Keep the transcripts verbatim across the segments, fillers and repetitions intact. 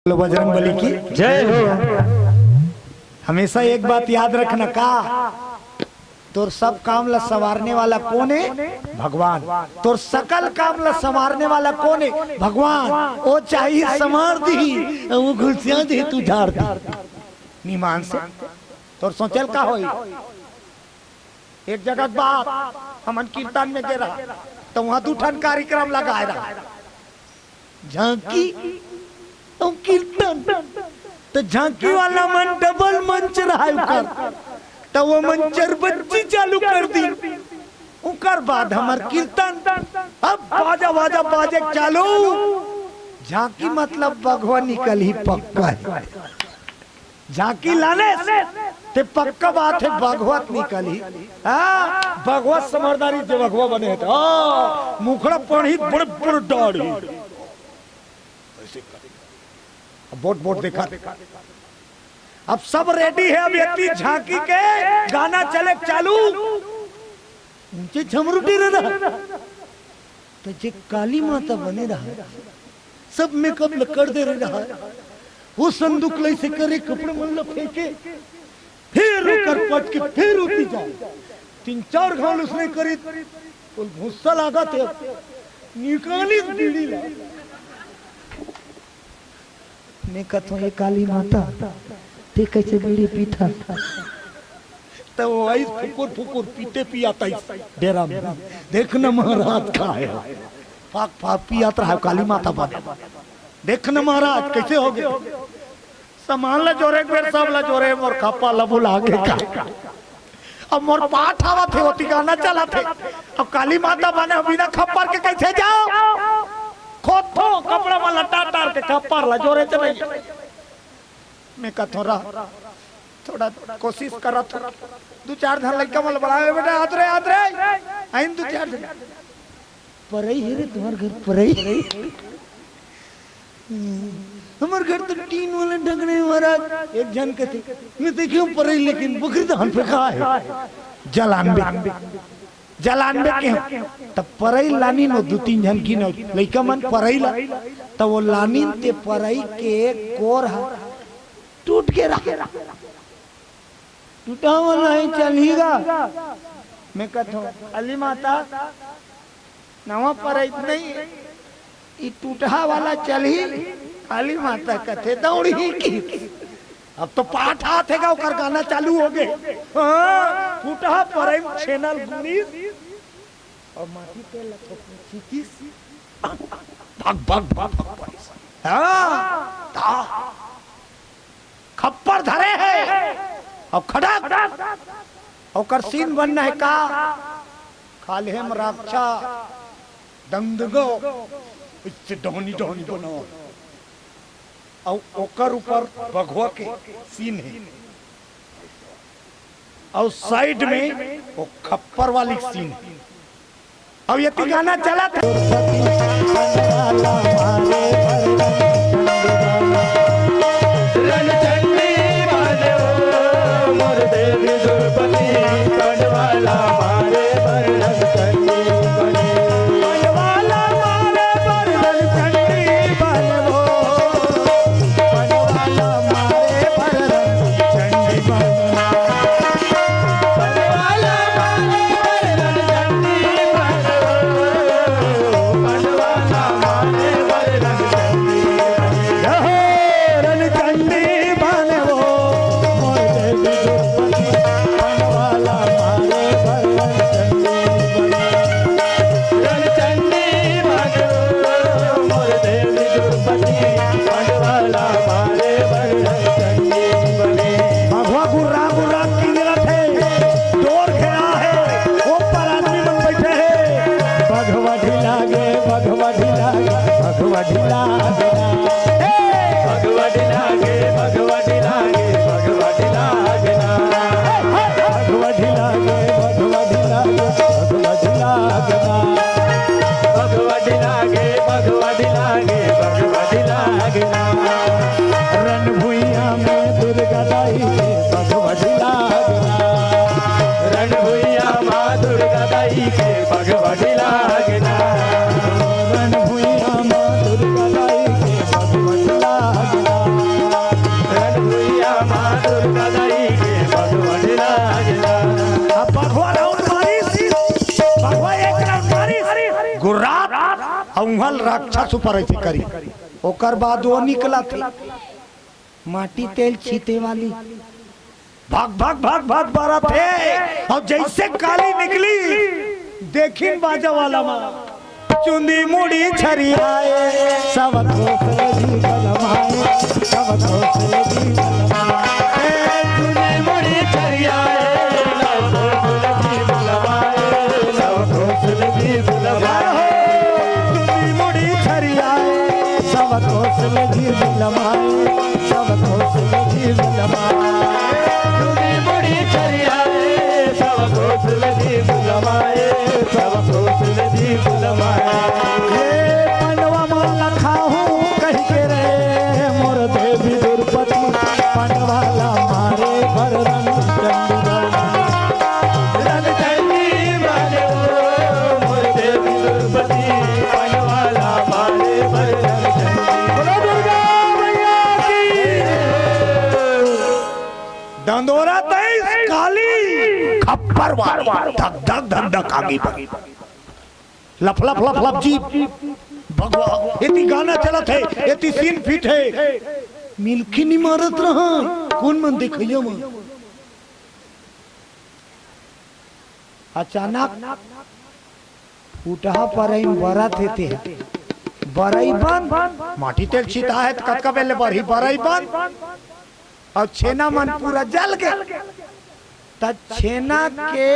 बोलो बजरंग बली की जय हो। हमेशा एक बात याद रखना का, तोर सब काम ला संवारने वाला कोन हे? भगवान। तोर सकल काम ला संवारने वाला कोन हे? भगवान। ओ चाही संवार दी, ओ घुसिया दी, तू झाड़ दी। निमान से तोर सोचल का होई? एक जगह के बात, हमन कीर्तन में गे रहा, त उहाँ दू ठन कार्यक्रम लगाए रहा, झांकी अउ कीर्तन। त झांकी वाला मन डबल मंच रहा उकर, त वो मन चरबच्ची चालू कर दी। उकर बाद हमर कीर्तन, अब बाजा वाजा बाजे चालू। झांकी मतलब बघवा निकलही पक्का हे। झांकी लानेस ते पक्का बात हे, बघवा त निकलही। हाँ, बघवा समझदारी जे बघवा बने हे त, हाँ, मुखड़ा पड़ही बड़े बड़े डाढ़ही। ऐसे कर। अब बोट बोट देखा। अब सब रेडी हे, अब एती झांकी के गाना चले चालू। ऊंचे झमरुटी रहा। त जे काली माता बने रहा, सब मेकअप ल कर दे रहा, वो संदूक ल ऐसे करे, कपड़ा मन ल फेंके, फिर ओकर पट के फिर उठी जाए। तीन चार घाव उसने करी, तो गुस्सा लागत हे, निकाली बीड़ी ला। मैं कहता हूँ, "ये काली माता, ते कैसे बीड़ी पीथा?" त वो आइस फुकुर फुकुर पीते पियात आइस डेरा में। देख न महाराज का हे, फाक फाक पियात रहा हे काली माता बने। देख न महाराज कैसे हो गे। सामान ला जोरे के बेर सब ला जोरे, मोर खप्पर ला भुला गे का। अब मोर पाठ आवत हे, ओती गाना चलत हे। अब काली माता बने हो, बिना खप्पर के कैसे जाओ? खोदथों कपड़ा वाला टार टार के खप्पर ला जोरे चले। मैं कहथों रह, थोड़ा कोशिश करत हों। दू चार झन लइका मन ला बलाए, "बेटा, आत रे, आत रे।" आइन दू चार झन। परई हे रे तुम्हर घर, परई। हमर घर तो टीन वाला ढकने महाराज। एक झन कथे, "मैं देखे हूँ परई, लेकिन बकरी दहन पे का हे?" जलानबे, जलानबे के हम। तब परई लानिन, वो दू तीन झन की न लइका मन परई ला, तब वो लानिन ते परई के कोर ह टूट गे रहा। टूटा वाला ही चलही गा। मैं कहथों, "काली माता, नवा परई नहीं, ई टूटहा वाला चलही?" काली माता कथे, "दौड़ही की।" अब तो पाठ आत हे गा, ओकर गाना चालू हो गे। हाँ, टूटहा परई म छेना ल गुनिस। अउ माटी तेल ला थोपनी खींचिस। भग, भग, भग, भग, भग। हाँ, ता। खप्पर धरे हे। अउ खड़क। ओकर सीन बनना हे का? खाल्हे म राक्षा दंदगो। इससे डहनी, डहनी बनाओ। अउ ओकर ऊपर बघवा के सीन हे। अउ साइड में वो खप्पर वाली सीन हे। अउ एती गाना चलत हे। भगवा गुर्रा गुर्रा कींद रथे, डोर घेरा हे, ऊपर आदमी मन बइठे हे। भगवा ढिला गे, भगवा ढिला गे, भगवा ढिला गे ना। हे! भगवा ढिला गे, भगवा ढिला गे, भगवा ढिला गे ना। भगवा ढिला गे, भगवा ढिला गे, भगवा ढिला गे ना। भगवा ढिला गे, भगवा ढिला गे, भगवा ढिला गे ना। रण भुइयां में दुर्गा दाई के भगवा ढिला गे ना। रण भुइयां माँ दुर्गा दाई के भगवा ढिला गे ना। रण भुइयां माँ दुर्गा दाई के गुर्रात, अउ उहाँ ल राक्षस ऊपर ऐसे करी। ओकर बाद वो निकलत हे, माटी तेल छीते वाली, भग भग भग भग बरत हे। अउ जइसे काली निकली, देखिन बाजा वाला मन, चुंदी मुड़ी छरियाए, सब खोस ले जी बलमाए, सब खोस ले जी बलमाए। ए, चुंदी मुड़ी छरियाए, सब खोस ले जी बलमाए, सब खोस ले जी बलमाए। चुंदी मुड़ी छरियाए, सब खोस ले जी बलमाए, सब खोस ले जी बलमाए। चुंदी मुड़ी छरियाए, सब खोस ले जी बलमाए, सब खोस ले जी बलमाए। हे पंडवा माला खाहूँ कहि के रे, मोर देवी द्रौपदी, पंडवा ला मारे बर रंग चंडी बलमाए। रंग चंडी बलमाए, मोर देवी द्रौपदी, पंडवा ला मारे बर रंग चंडी। बोलो दुर्गा मैया की। दंदोरा तइस काली, खप्पर वार वार, धक धक धक धक आगी बगी। लफ लफ लफ लफ जीप। भगवा, एती गाना चलत हे, एती सीन फिट हे। मिलके नी मारत रहा, कोन मन देखइया मन। अचानक फुटहा परई म बरत हे तेहा। बरई बंद, माटी तेल छिता हे त कतका बेर ले बरही बरई बंद। अउ छेना मन पूरा जल गे। त छेना के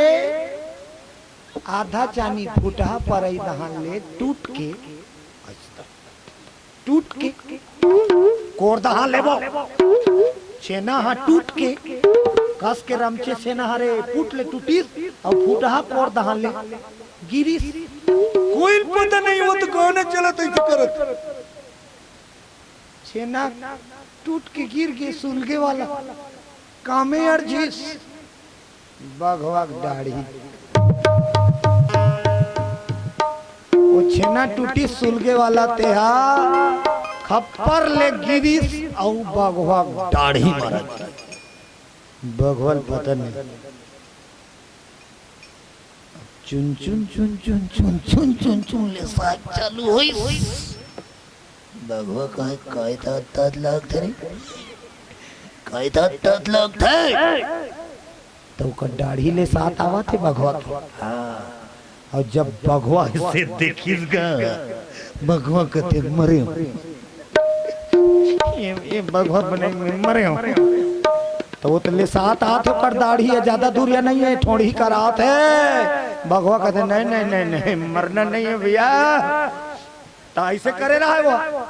आधा चानी फुटहा परई दहान ले टूट के टूट के कोर दहान लेबो। छेना हा टूट के कस के रमचे छेना हरे फूट ले टूटिस अउ फुटहा कोर दहान ले गिरिस। कोई पता नहीं, वो तो गाना चलत हे, ऐसे करत। छेना टूट के गिर गे सुलगे वाला। कामे अड़झिस। बघवा के डाढ़ी। वो छेना टूटी सुलगे वाला तेहा खप्पर ले गिरिस अउ बघवा के डाढ़ी मरत। बघवा ल पता नहीं। चुन चुन चुन चुन चुन चुन चुन चुन ले साग चालू होइस। बघवा कहे, "काय तात तात लागथे रे? काय तात तात लागथे?" त ओकर डाढ़ी ले सात आवत हे बघवा के। हाँ। अउ जब बघवा से देखिस गा, बघवा कथे, "मरे हो।" ये, ये बघवा बने में मरे हो। त वो त ले सात आत हे, ओकर डाढ़ी हे, ज्यादा दूरिया नहीं हे, ठोड़ी करात हे। बघवा कथे, "नहीं, नहीं, नहीं, नहीं, मरना नहीं हे भैया।" त ऐसे करे रहा हे वो।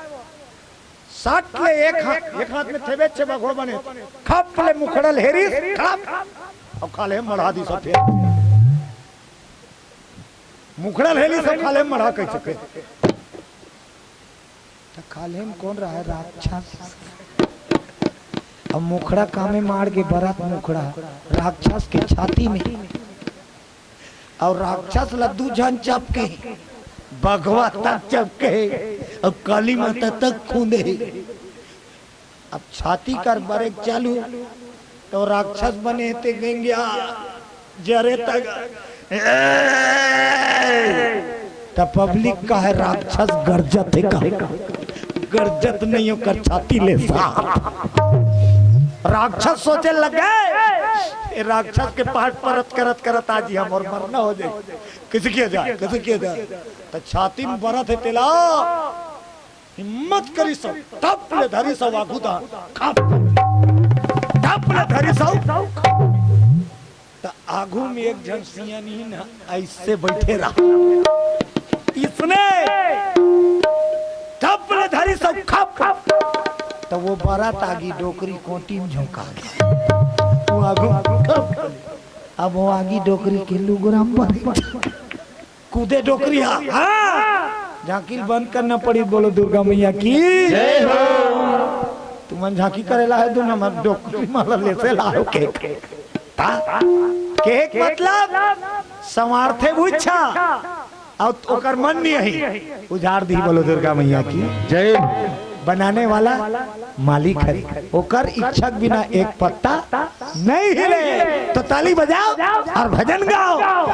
सट ले एक हाथ, एक हाथ में थेबे छे बघवा बने, खप ले मुखड़ा ल हेरिस, खप, अउ खाल्हे म मढ़ा दिस फेर। मुखड़ा ल हेरिस अउ खाल्हे म मढ़ा कइसे फेर। त खाल्हे म कोन रहा हे? राक्षस। अउ मुखड़ा कामे माड़ के बरत मुखड़ा राक्षस के छाती में। अउ राक्षस ल दू झन चपके, बघवा तक चपके, अउ काली माता तक खूंदे। अब छाती कर बरेक चालू, त राक्षस बने हे ते गेंगिया जरे तक। त पब्लिक कहे, "राक्षस गरजत हे का?" गरजत नहीं, ओकर छाती ले सात। राक्षस सोचे लगे, "ए राक्षस के पाठ परत करत करत आज ही हमर मरना हो जाए, कइसे किया जाए, कइसे किया जाए?" त छाती म बरत हे तेला, हिम्मत करिस अउ टप ले धरिस अउ आगू दहान खप, टप ले धरिस अउ त आगू में एक झन सियान ही ना ऐसे बइठे रहा। इसने टप ले धरिस अउ खप, त वो बरत आगी डोकरी कोंटी म झोंका गे। वो आगू खप, अब वो आगी डोकरी के लुगरा म बरे। कूदे डोकरी हा, हाँ। झांकी ल बंद करना पड़ी, बोलो दुर्गा मैया की। जय हो। तुमन झांकी करे ला हे, दू नंबर डोकरी माला लेसे ला हो के। हाँ? के एक मतलब, संवारथे भुच्छा, अउ ओकर मन नहीं अही, उजाड़ दी, बोलो दुर्गा मैया की। जय। बनाने वाला मालिक हरे, ओकर इच्छा के बिना एक पत्ता नहीं हिले। तो ताली बजाओ अउ भजन गाओ।